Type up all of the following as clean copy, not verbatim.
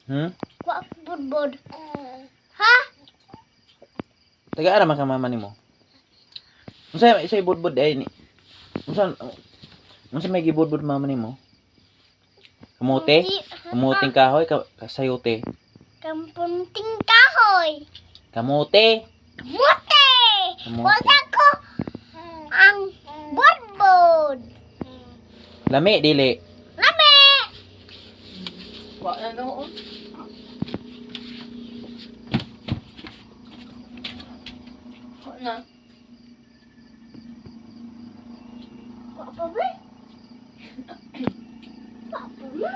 Kuha ko budbud. Ha? Taga ara man ka mama nimo. Unsa isay budbud ay ni? Unsa unsa may gibudbud mama nimo? Kamote? Kamuting kahoy, ka, sayote. Kampunting kahoy. Kamote. Kamote! Kamote. Kuha ko ang budbud. Lami dili. Lami! Wa na daw oh. Wa na. Kuha pa ba? Kuha pa ba?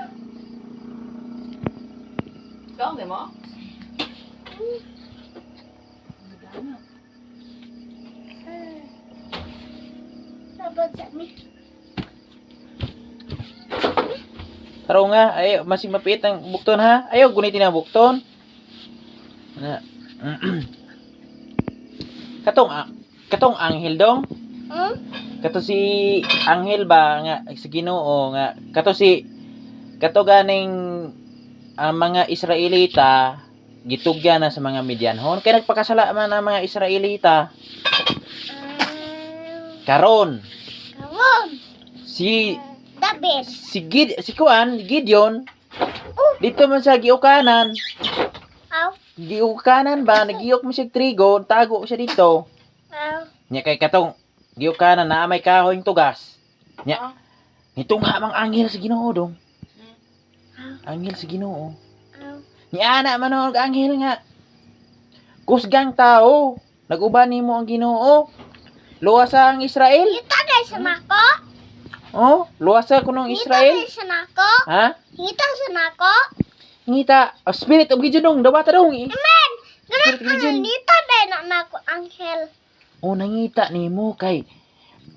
Kaon di mo? Sabot sa mi. Taro nga, ay masig mapiit ang bukton ha. Ayaw gunitin ang bukton. Na. Katong katong anghel dong. Hmm? Kato si anghel ba nga sa Ginoo nga kato si kato ganing ang mga Israelita gitugyan na sa mga Midianhon kay nagpakasala man ang mga Israelita karon Karon. si David. si Gid, si Kuan Gideon dito man sa giukanan. Aw. Giukanan ba nagiyok mo siya trigo, tago siya dito. Aw. Nya kay katong giukanan na may kahoy tugas. Nya Ah. nitungha mang anghel sa Ginoo dong. Anghel sa Ginoo. Aw. Ni ana man og anghel nga. Kusgang tao, naguban nimo ang Ginoo. Luwasa ang Israel. Ngita dahil sa nako. Oh, luwasa kuno ang Ngita Israel. dahil sa nako. Ha? Ngita sa nako. Ngita, oh, spirit of Gideon dong, dawata dong. Amen. Spirit of Gideon. Ngita dahil na nako anghel. Oh, nangita nimo kay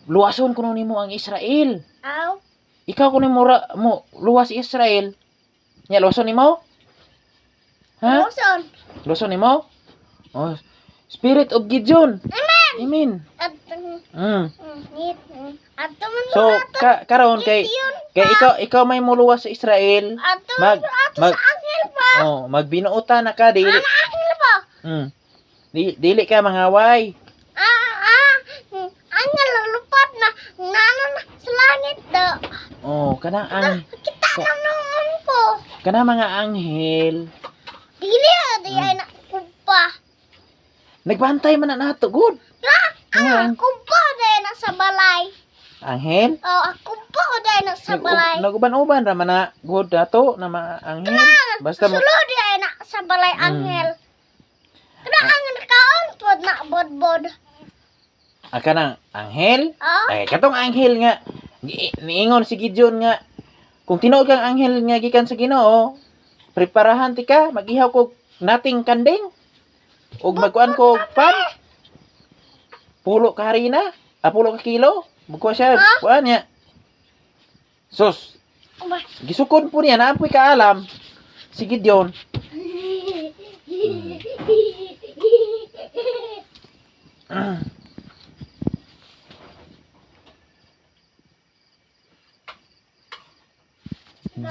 luwason kuno nimo ang Israel. Aw. Ikaw kuno mo, mo luwas Israel. Nya luwason nimo? Ha? Luson. Luwason nimo? Oh, spirit of Gideon. Amen. Amen. At ngit. At man So ka karon kay Gideon kay ikaw ikaw may muluwas sa Israel. Ato Mag ato mag sa anghel ba? oh, magbinuotan na ka dili. Ana anghel ba? Dili ka mangaway. Ah ah. Anghel lupad na nano na sa langit do. Oh, kana ang Kita na noon ko. kana mga anghel. Dili di ay na kumpa. Nagbantay man na nato good. Ah, Nga, ang- kumpa dahil na sa balay. Anghel. Oh, kumpa dahil na sa balay. Naguban-uban ra man na good dato na mga anghel. Basta mo Sulod di ay na sa balay anghel. Kana ang kaon pod na bodbod. ah, kanang anghel. Oh, Ay katong anghel nga niingon si Gideon nga kung tinuod kang anghel nga gikan sa Ginoo, preparahan ti ka, magihaw kog nating kanding ug magkuan ko og pan. Pulo ka harina, pulo ka kilo. Magkuha siya, kuan niya. Sus, ba. gisukon po niya, naapoy kaalam si Gideon.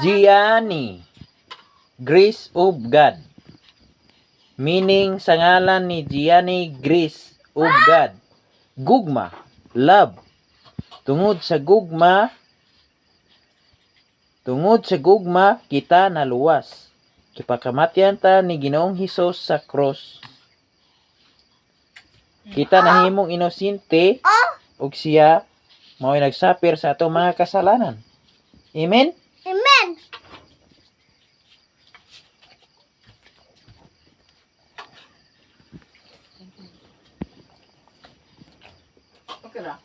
Gianni, Grace of God. Meaning sa ngalan ni Gianni, Grace of God. Gugma, love. Tungod sa gugma, tungod sa gugma kita naluwas. Kipakamatyan ta ni Ginoong Hesus sa cross. Kita nahimong inosente ug siya mao'y nagsapir sa atong mga kasalanan. Amen. Amen. Okay ra.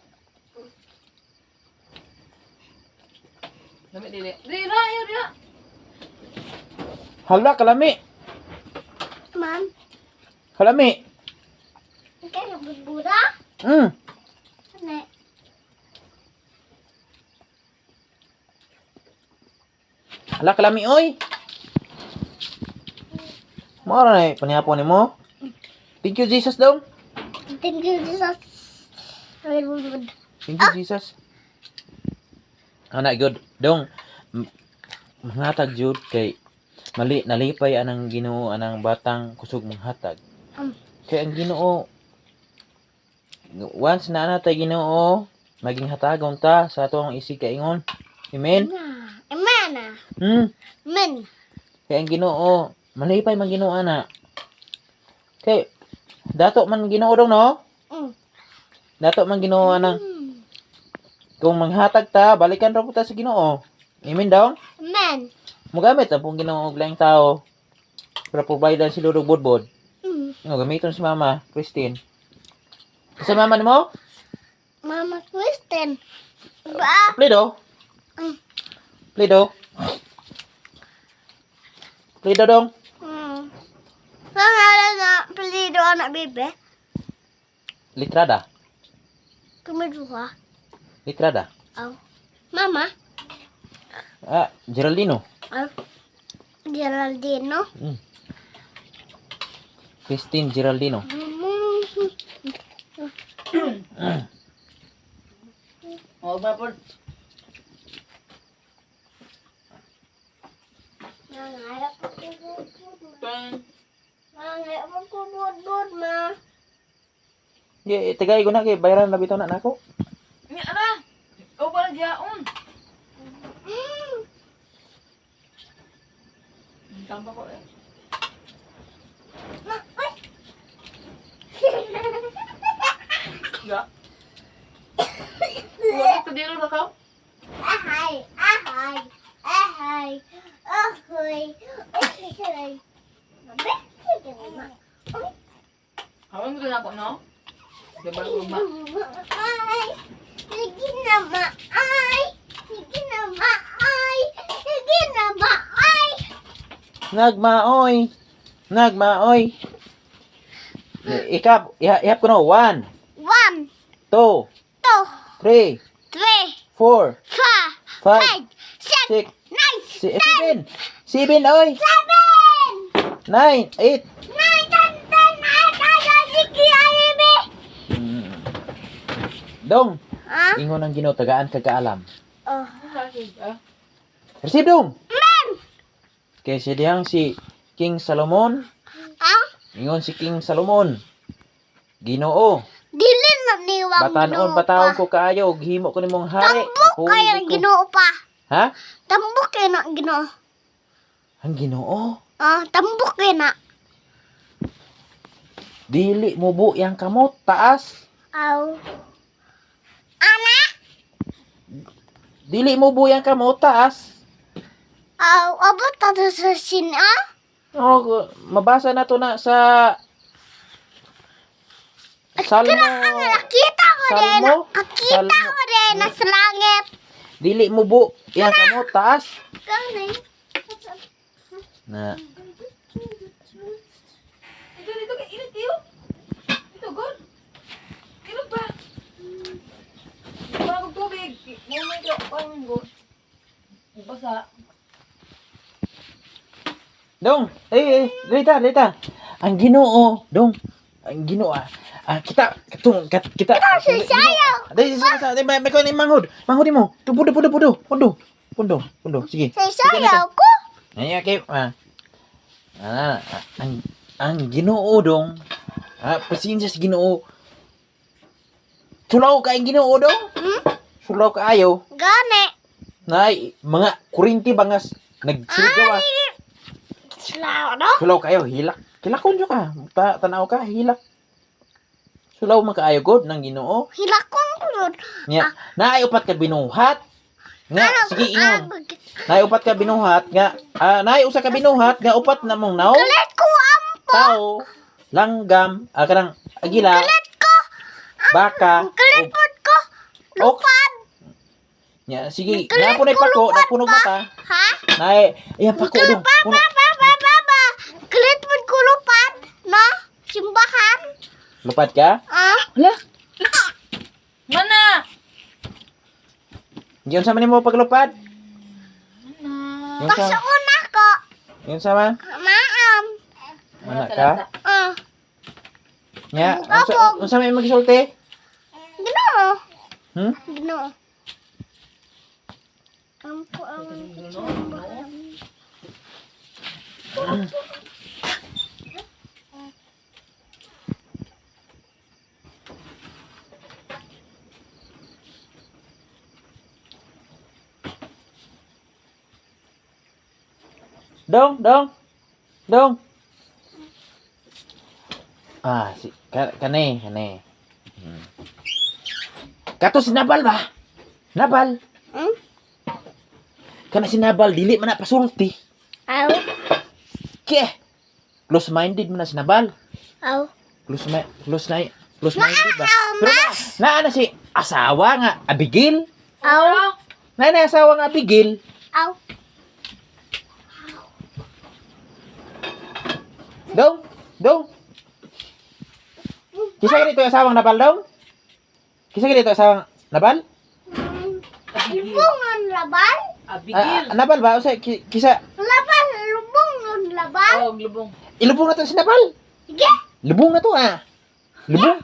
Dami dili. Di ra, ayo di. Hala kalami. Man, Kalami. kay na budbuda? Ne. Hala kalami oy. Mao ra na panihapon nimo. Thank you Jesus dong. Thank you Jesus. Ay, budbud. Thank you Jesus. Ana good dong. Mangatag jud kay Mali nalipay anang Ginoo anang batang kusog mong hatag. Kay ang Ginoo, once na ana tay Ginoo, maging hatagon ta sa atong isig kaingon. Amen. Amen. Amen. Kay ang Ginoo, malipay man Ginoo ana. Kay dato man Ginoo dong, no? Dato man Ginoo anang kung manghatag ta, balikan ra po ta sa Ginoo. Amen daw. Amen. Mugamit ang pong Ginoo og laing tao para providean si Lolo Bodbod. No, gamiton si Mama Christine. Sa mama nimo? Mama Kristen. Ba? Plido. Plido. Plido dong. Pangalan na pilido anak bebe. Litrada. Kumiduha. Litrada. Aw. Mama. Ah, Geraldino. Aw. Geraldino. Christine Geraldino. Oh, ba po. Nangarap ko budbud, ma. Ten. Nangarap ko budbud, ma. Ye, tagay ko na kay bayaran na bitaw na nako. Nya ara. O ba diyaon? Tamba ko eh. Ma, ay. Ya. Wala ka dito na ka? Ahay, ahay, ahay, ahay, ahay. Mabe, sige ma. Hawan ko na ko, no? Diba ko ba? Ay, sige na ma, ay, sige na ma, ay, sige na ma, ay. Nagmaoy. Nagmaoy. Ikap, ihap ko no. 1, 1, 2, 2, 3, 3, 4, 4, 5, 5, 6, 6, 9, 7. 7, oy. 7, 9, 8. 9, 10, 10, 9, 10, sige, ay, be. Dong, Ah? ingon ang Ginoo tagaan kag kaalam. Oh. Receive dong. Kay siya diyang si King Solomon, Ah? ingon si King Solomon. Ginoo, Dili na niwang batanon Ginoo bataon pa. ko kaayo ug himo ko nimong hari. Tambok Puli kayo ang ko. Ginoo pa. Ha? Tambok kayo na ang Ginoo. Ang Ginoo. Ah, tambok kayo na. Dili mo bu yang kamot taas. Aw. Ana? Dili mo bu yang kamot taas. Aw, abot ta to sa sina? Oh, mabasa na to na sa Salmo. Nakita ko din. Salmo? Nakita Salmo. ko din na sa langit. Dili mo bu yang kamot taas. Ganun. Na Dito, dito, kay init kayo. Dito, good. Init ba? Wala kong tubig. Mumay ka, parang go. Basa. Dong, eh, eh, dita, dita. Ang Ginoo, dong. Ang Ginoo ah. Ah, kita katong kat, kita. Sa sayaw. Dai, sa sa, may may kuan manghod. Manghod mo. Tu pundo pundo pundo. Pundo. Pundo, pundo. Sige. Sa sayaw ko. Ay, okay. Ah. Ah, ang Ginoo dong. Ah, pasensya sa Ginoo. Sulaw ka ang Ginoo dong. Sulaw ka ayo. Gani. Nay, mga kurinti bangas nagsigawas. Sulaw no? Sulaw kayo, hilak. Hilakon jud ka. Tanaw ka, hilak. Sulaw man kaayo god ng Ginoo. Hilakon ko dun. Nya, naay upat ka binuhat. Nga, sige ingon. Ah, Naay upat ka binuhat nga, ah, naay usa ka binuhat nga upat na mong naong Galit ko ang tao, langgam, ah, kanang agila, galit ko. baka, Galit ug pod ko. ox. Lupad. Nya, sige, Galit naa po na'y ko, pako, lupad nagpunog pa. mata. Ha? Naay, ayan pako dong. Pa, Puno. pa, pa, pa, pa, pa. Galit pod ko lupad. No? Simbahan. Lupad ka? Ah? Hala. Mana! Giyon sa man nimo paglupad? Mana. Yun sa, Pasuon ako. yun sa man? Maam. Mana ka? Ah. Nya, unsa Bugabog. unsa may magisulti? Ginoo. Ginoo. Ampo ang simbahan. Dong, dong. Dong. Ah, si kani, kani. Kato si Nabal ba? Nabal. Hmm? Kana si Nabal dili man na pasulti. Aw. Ke. Close-minded man na si Nabal. Aw. Close minded ba? Pero na, naa na si asawa nga Abigail. Aw. Naa na asawa nga Abigail. Aw. Dong, dong. Kisa ganito yung asawang Nabal dong? Kisa ganito asawang Nabal? Lubong nun laban? Abigail. Ah, Nabal ba? O sa kisa Laban, lubong nun laban? Oh, lubong. Ilubong na to si Nabal. Sige. Lubong na to ah. Lubong.